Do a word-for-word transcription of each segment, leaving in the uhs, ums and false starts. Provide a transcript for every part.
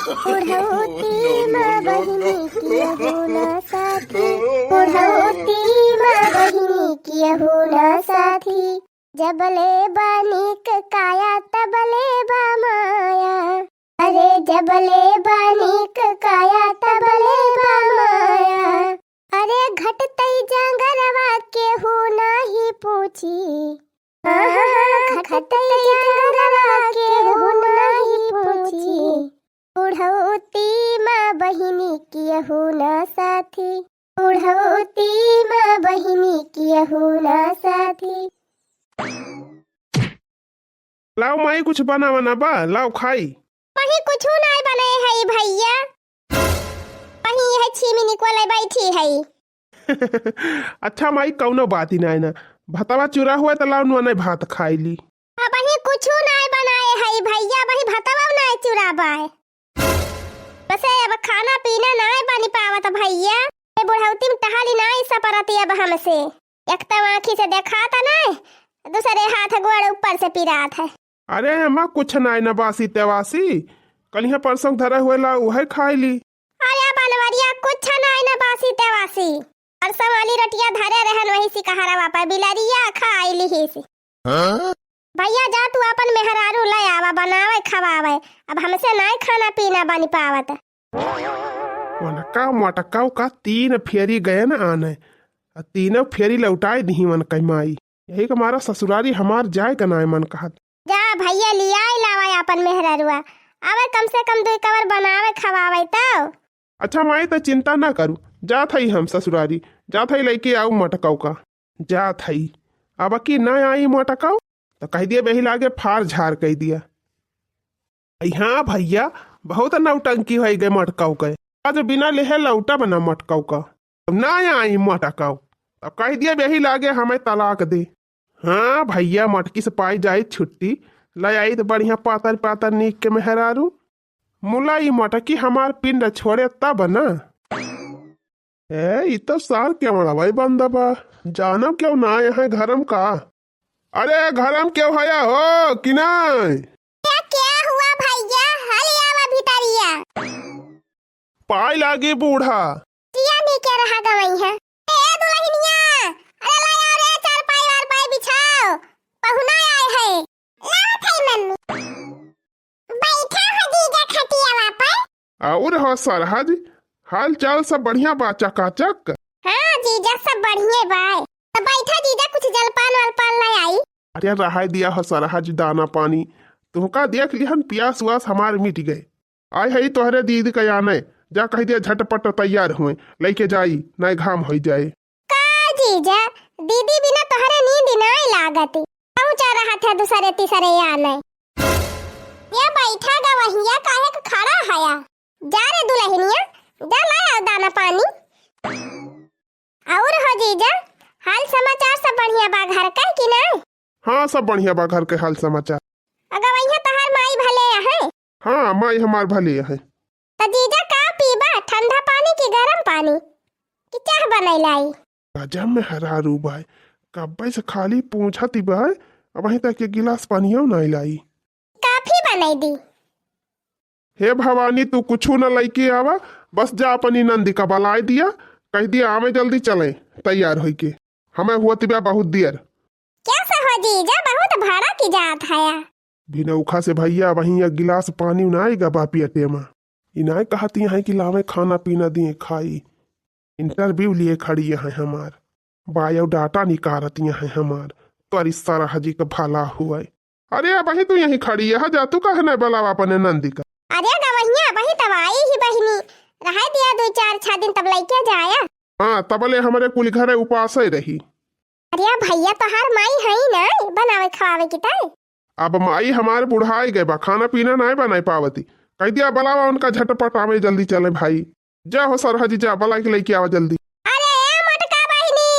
बुढ़ौती मा बहिनी कियहू ना साथी, बुढ़ौती मा बहिनी कियहू ना साथी। जबले बा नीक काया तबले बा माया, अरे जबले बा नीक काया तबले बा माया। अरे घटतई जांगरवा केहू नाही पूछी, हाँ, हाँ, हाँ, घटतई जांगरवा केहू नाही पूछी। बुढ़ौती मा बहिनी कियहू ना साथी, बुढ़ौती मा बहिनी कियहू ना साथी। लाओ माई, कुछ बना बना बा, लाओ खाई। वही कुछ नाय बने है भैया, वही है छीमी निकोले बैठी है। अच्छा माई, कौनो बात ही नाय ना, भतवा चूरा हुआ त लाओ नुआ नहीं भात खाई ली। अब वही कुछ नाय बनाए है भैया, वही भतवा नाय चूरा बाय। बस अब खाना पीना नाय बनी पावत भैया, ये बुढ़ौती में टहली नाय सपरती अब हमसे। एक तो आँखी से देखात नाय, दूसरे हाथ गोड़ ऊपर से पिरात है। अरे अम्मा, कुछ नाय न बासी तेवासी, कलिया परसों धरे हुए ला उहे खाई ली। अरे बनवरिया, कुछ नाय न बासी तेवासी, परसों वाली रोटिया धरे रहन वही सिकहरवा पर बिलरिया खाई लिहिस। हाँ? भैया जा तू अपन मेहरारू ले आवा, बनावे खवावे, अब हमसे नाय खाना पीना बनी पावत। वनका मोटकऊ का तीन फेरी गए न आने, आ तीनों फेरी लौटाए दिही वनकई माई। यही के मारा ससुरारी हमार जाए के नाय मन कहत। जा भैया लियाई लावा अपन मेहररुआ, आवे कम से कम दुई कवर बनावे खवावे तो। अच्छा माई, त चिंता ना करू, जात हई हम ससुरारी, जात हई लइके आऊ मोटकऊ का, जात हई। अब की ना आई मोटकऊ, त कह दिया बेही लागे फार झार कह दिया। अई हाँ भैया, बहुत नौटंकी होइ गए मोटकऊ के। आज बिना लेहे लौटा बना मोटकऊ का। अब ना आई मोटकऊ, अब कह दिया बेही लागे हमें तलाक दे। हाँ भैया, मोटकी से पाई जाई छुट्टी, ले आई त बढ़िया पातर पातर नीक के मेहरारू। मुला ई मोटकी हमार पिंड छोड़े तब ना। ए, ई तो सार के मड़वाई बंद बा। जानब क्यों ना आए हैं घरम का? अरे, घरम क्यों हया हो कि नाय? क्या, क्या हुआ भैया? हल आवा भितरिया। पाई लागी बूढ़ा। जिया नी के रहा गवई है। ए दुलहिनिया, अरे ला आओ रे, चार पाई वार पाई बिछाओ। पहुना आए है। लावत है मम्मी। बैठा हो जीजा खटियावा पर। और हो सरहज, हाल चाल सब बढ़िया बा चकाचक? हाँ जीजा, सब बढ़िया बा। तो बैठा जीजा, कुछ जलपान वलपान ले आई। अरे रहाय दिया हो सरहज, दाना पानी तुहका देख लिहन, पियास उआस हमार मिट गए। आए हई तोहरे दीदी का आने, जा कह दिया झटपट तैयार हुए, लइके जाई, नाय घाम होई जाए। का जीजा, दीदी बिना तोहरे नींद नाय लागत। पहुँचा रहा था दूसरे तीसरे आने। ये बैठा गवहिया काहे के खड़ा हया? जा रे दुलहिनिया, जा ला आओ दाना पानी। और हो जीजा, हाल समाचार सब बढ़िया बा घर के कि नाय? हाँ, सब बढ़िया बा घर के हाल समाचार। अगवैया तोहार माई भले अहै? हाँ, माई हमार भले अहै। त जीजा का पीबा, ठंडा पानी कि गरम पानी कि चाह बनैलाई? गजब मेहरारू बाय, कब्बे से खाली पूछत ही बाय, अबहीं तक एक गिलास पानियो नाय लाई। काफी बनाई दी। हे भवानी, तू कुछु न लइके आवा, बस जा अपनी नंदी का बलाय दिया, कह दिया आवे जल्दी चले तैयार होइके, हमें हुआ तिबा बहुत देर। क्या सहो जीजा, बहुत भाड़ा की जात हया। भिनौखा से भैया वहीं एक गिलास पानी नाय गबा पियटे मा। ई नाय कहती हैं कि लावे खाना पीना दिए खाई। इंटरव्यू लिए खड़ी हैं हमार, बायोडाटा निकारती हैं हमार। तोरी सरहजी के भला हुए। अरे अबहीं तू यहीं खड़ी है, जा तू काहे नाय बलावा अपने नंदी का? अरे गवहिया, अबहीं तब आई ही बहिनी, रहे दिया दो चार छह दिन तब लइके जाया। हाँ, तबले हमरे कुल घरे उपासे रही। अरे भैया, तोहार माई हई ना बनावे खवावे की तय? अब माई हमार बुढ़ाई गए बा, खाना पीना नाय बनाई पावती। कह दिया बलावा उनका झटपट आवे, जल्दी चले भाई। जा हो सरहजी जा, बलाय के लइके आवा जल्दी। अरे ए मोटका बहिनी,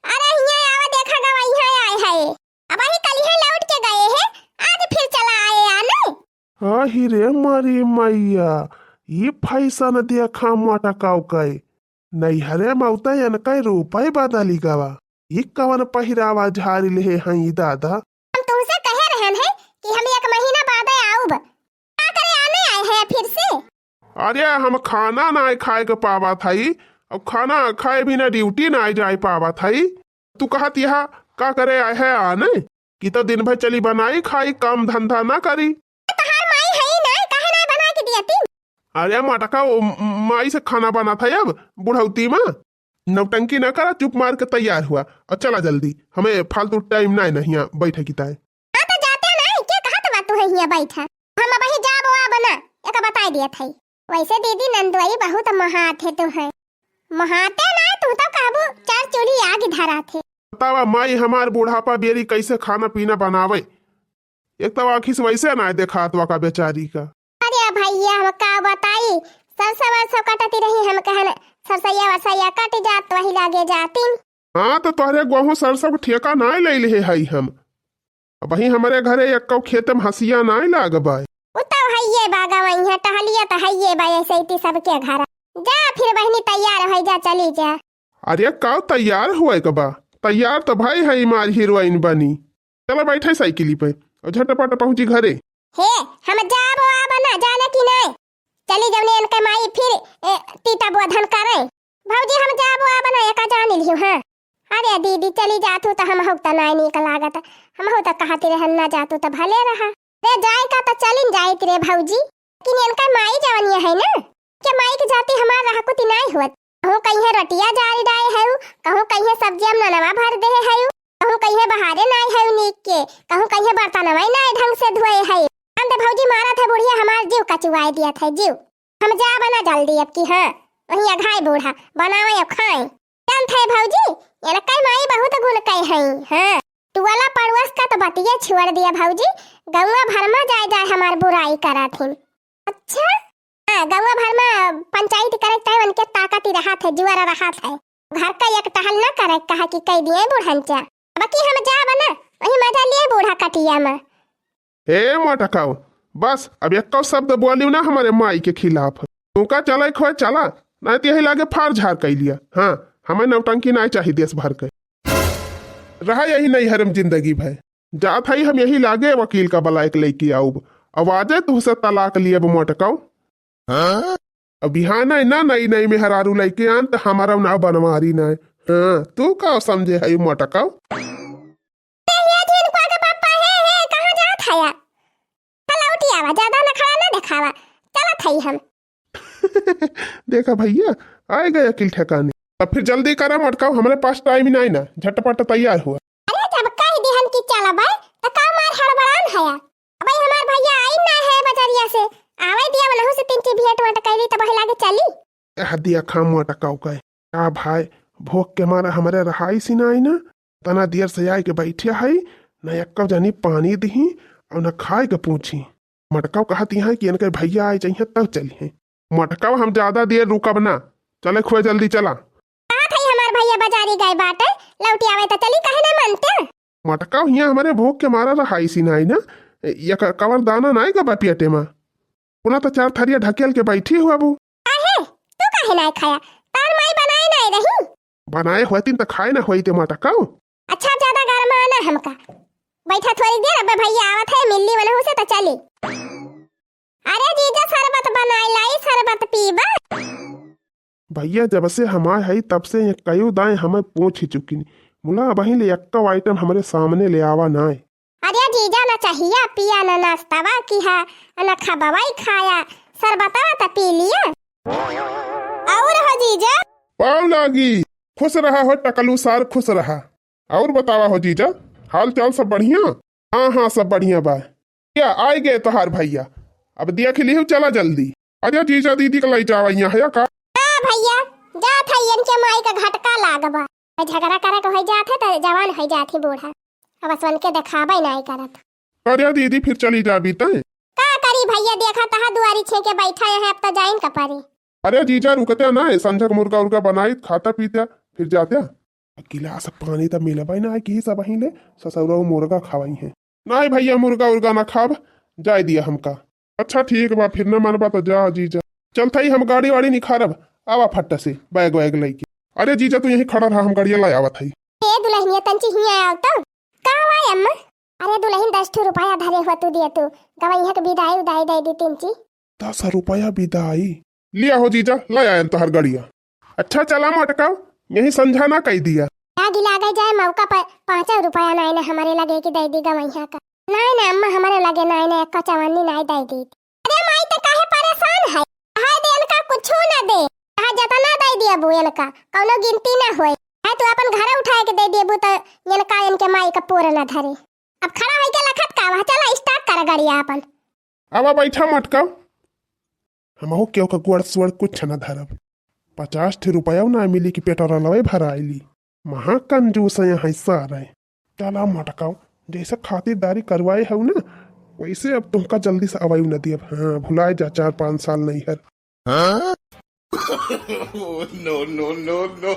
अरे हियाँ आवा, देखा गवा इहाँ आए है। अबहीं कलिहे लौट के गए है, आज फिर चला आए आने। आही रे मारी मैया, ई फैशन देखा मोटकऊ के। नैहरे में उतै इनकै रूपै बदली गवा। ई कवन पहिरावा झारी लेहे हैं ई दादा? हम तुमसे कहे रहन है कि हम एक महीना बादे आउब। का करे आने आए हैं फिर से? अरे, हम खाना नाहीं खाए के पावत हई, अब खाना खाए बिना ड्यूटी नाहीं जाए पावत हई। तू कहत यहाँ का करे आए है आने? कि तो दिन भर चली बनाई खाई, काम धंधा ना करी। तहार माई है ही ना, काहे ना बना के दिया ती? अरे मटका, वो म-, माई से खाना बनात है अब बुढ़ौती में। नौटंकी ना करा, चुप मार के तैयार हुआ और चला जल्दी, हमें फालतू टाइम नाहीं, नाहीं यहाँ बैठे की ताए। हाँ तो जाते ना, के कहत बा तू है हियाँ बैठा? हम अबही जाब आब ना, एका बताई दिया थई। वैसे दीदी नंदोई बहुत महात है तू है। महाते ना, तू तो कहबू चार चूल्ही आग धरा थे। बतावा माई हमार बुढ़ापा बेरी कैसे खाना पीना बनावे। एक तो आँखी से वैसे ना देखात वा का बेचारी का। अरे भैया, हम का बताई, सरसों वरसों कटती रही, हम कहन सरसैया वरसैया कट जात, वही लागे जाती। हाँ, तो तोहरे गोहूँ सरसों के ठेका नाहीं ले लिहे हई हम। अबही हमरे घरे एक्कौ खेत में हंसिया नाहीं लाग बाय। उ तो हइये बा, गवइहे टहलिया तो हइये बा, ऐसे इति सबके घर। जा फिर बहिनी, तैयार होइ जा, चली जा। अरे का तैयार हुए के बा? तैयार तो भाई है हमार हीरोइन बनी। चला बैठे साइकिली पे और झटपट पहुँची घरे। हे, हम जाबो आब ना, जाने की नहीं? चली जौने इनके माई फिर, ए, तीता बोधन करे। भौजी, हम जाबो आब ना, एका जान लिहू, हाँ। अरे दीदी, चली जातू तो हमहू त नाय नीक लागत। हमहू त कहती रहन ना जातू तो भले रहा। रे जाए का तो चलिन जाइत रे भौजी, लेकिन इनका माई जवनिया है ना, के माई के जाती हमार रहकुती नाय होत। कहूँ कहीं रोटिया जारी डाए है, कहूँ कहीं सब्जिया में ननवा भर दे है, कहूँ कहीं बहारे नाय है नीक के, कहूँ कहीं बर्तनवा नाय ढंग से धोए है। हम तो भौजी मारत है बुढ़िया, हमार जीव कचुआए दिया था जीव। हम जाब ना जल्दी अब की, हाँ, वहीं अघाई बूढ़ा बनावे और खाए। जानत है भौजी, इनकर माई बहुत गुण कहे हैं, हाँ। टुअला पड़ोस का तो बतिया छोड़ दिया भौजी, गौवा भर में जाए जाए हमार बुराई करत हिन। अच्छा? हाँ, गौवा भर में पंचायत करे के टाइम उनके ताकत ही रहत है, जुआरा रहत है। घर का एक टहल ना करे, कहा कि कह दिए बूढ़न चा। अब की हम जाब ना, वही मजा लिए बूढ़ा कटिया में। ए मोटकाऊ, बस अब एक्को शब्द बोलियो ना हमरे माई के खिलाफ। तू का चले खोए चला, नहीं तो यही लागे फार झार कइ लिया। हाँ, हमें नौटंकी नहीं चाहिए देश भर के। रहा यही नैहर में जिंदगी भर। जात हई हम यही लागे वकील का बलाय के लेके आउब। आवाजे तुहसे तलाक लियब मोटकाऊ। हाँ? अब बिहान है ना नई नई मेहरारू लेके आन त हमारा नाव बनवारी ना है। हाँ, तू का समझे है मोटकाऊ? ए, हे झिनकुआ के पप्पा, हे, हे, कहाँ जात हया? लौटी आवा, ज्यादा नखरा ना देखावा, चलत हई हम। देखा भैया, आए गए अकिल ठिकाने। तब फिर जल्दी करा मोटकाऊ, हमरे पास टाइम ही नहीं ना, झटपट तैयार हुआ। अरे जब कह दिहन कि चलबे, त का मार हड़बड़ान हया? अबे हमार भैया आई ना है बजरिया से, आवे दिया वनहु से तीन ची भेंट वंट कैली तब लागे चली। एह दिया खा मोटकाऊ कहे, का भाई, भूख के मारा हमरे रहाई सी ना आई ना, तना देर से आए के बैठे हई, न एक्को जनी पानी दिही और न खाए के पूछी। मोटकाऊ कहत यहाँ कि इनके भैया आए चाहिए तब चलिहे। मोटकाऊ हम ज्यादा देर रुकब ना, चले खोए जल्दी चला। कहत हई हमार भैया बजारी गए बाटे, लौटी आवे त चली, कहे ना मानते। मोटकाऊ हियाँ हमरे भूख के मारा रहाई सी नाई ना, एक कवर दाना नाई का बा पेटे मा। पुना तो चार थरिया ढकेल के बैठी हुआ बू। काहे? तू काहे नाई खाया? तार माई बनाए नाई रही? बनाए होतिन त खाए ना होइते मोटकाऊ। अच्छा, ज्यादा गरमा ना हमका। बैठा थोड़ी देर, अबे भैया आवत है, मिल्ली वनहु से त चली। अरे जीजा, शरबत बनाए लाई, शरबत पीबा? भैया, जब से हम आए हई, तब से ये कयू दाएं हमें पूछ ही चुकिन। मुला अबहीं ले एक्को आइटम हमरे सामने ले आवा नाय। अरे जीजा, ना चाहिया पिया, ना नाश्तावा किहा, ना खबवाई खाया, शरबतवा त पी लिया। और हो जीजा? पाव लागी, खुश रहा हो टकलू सार, खुश रहा। और बतावा हो जीजा, हाल चाल सब बढ़िया? हाँ, हाँ, सब बढ़िया बा। क्या आए गए तोहार भैया? अब देख लिहु, चला जल्दी। अरे जीजा, दीदी के लई जावा यहाँ है का? हाँ भैया, जात है, इनके माई का घटका लागबा। झगड़ा करे के होइ जात है त जवान होइ जात है बूढ़ा। अब बस उनके देखाबे नाई करत। अरे दीदी, फिर चली जाबी तय? का करी भैया, देखा तहा दुआरी छे के बैठा है, अब त जाइन का परी। अरे जीजा, रुकते ना है, संझक मुर्गा उर्गा बनाई, खाता पीते, फिर जाते। गिलास पानी त मिलबे ना है कि सब वहीं ले ससुरऊ मुर्गा खवाई है। नहीं भैया, मुर्गा उर्गा ना खाब, जाए दिया हमका। अच्छा ठीक बा, फिर न मनबा त जा जीजा। चलत हई हम गाड़ी वाड़ी निखारब, आवा फट्टा से बैग वैग लइके। अरे जीजा, तू यहीं खड़ा रहा, हम गाड़िया लाई आवत हई। ए दुल्हनिया, तंची हियाँ आव तो। का हुआ अम्मा? अरे दुल्हन, दस ठो रुपया धरे हुआ तू दिया तू, गवैया के विदाई उदाई दे दी तंची। दस रुपया विदाई? लिया हो जीजा, ले आयन तोहर गड़िया। अच्छा चला मटकाओ, यही संझा ना कई दिया। लागी लागे जाए मौका पर पाँचो रुपया नाई ना हमरे लगे कि दे दी गवैया का। नाई ना अम्मा, हमरे लगे नाई ना, एक चवन्नी नाई दे दी। अरे माई, तो काहे परेशान है? हाय दे इनका कुछो ना दे, चाहे जतना दे दिया बू इनका, कौनो गिनती ना होए। है तू अपन घर उठाए के दे दिए बू, तो इनका इनके माई का पोर ना धरे। अब खड़ा होई के लखत का, वहाँ चला start कर गड़िया अपन। अब बैठा मटका, हमहू केहू का गोड़ सोड़ कुछ न धरब। पचास ठे रुपया ना मिली कि पेट्रोलवे भराइली। महा कंजूस है यहाँ सारे। चला मटकाओ, जैसे खातिरदारी करवाए हऊ ना, वैसे अब तुमका जल्दी से अवायु न दियब। हाँ, भुलाए जा चार पाँच साल नहीं हर। No, no, no, no।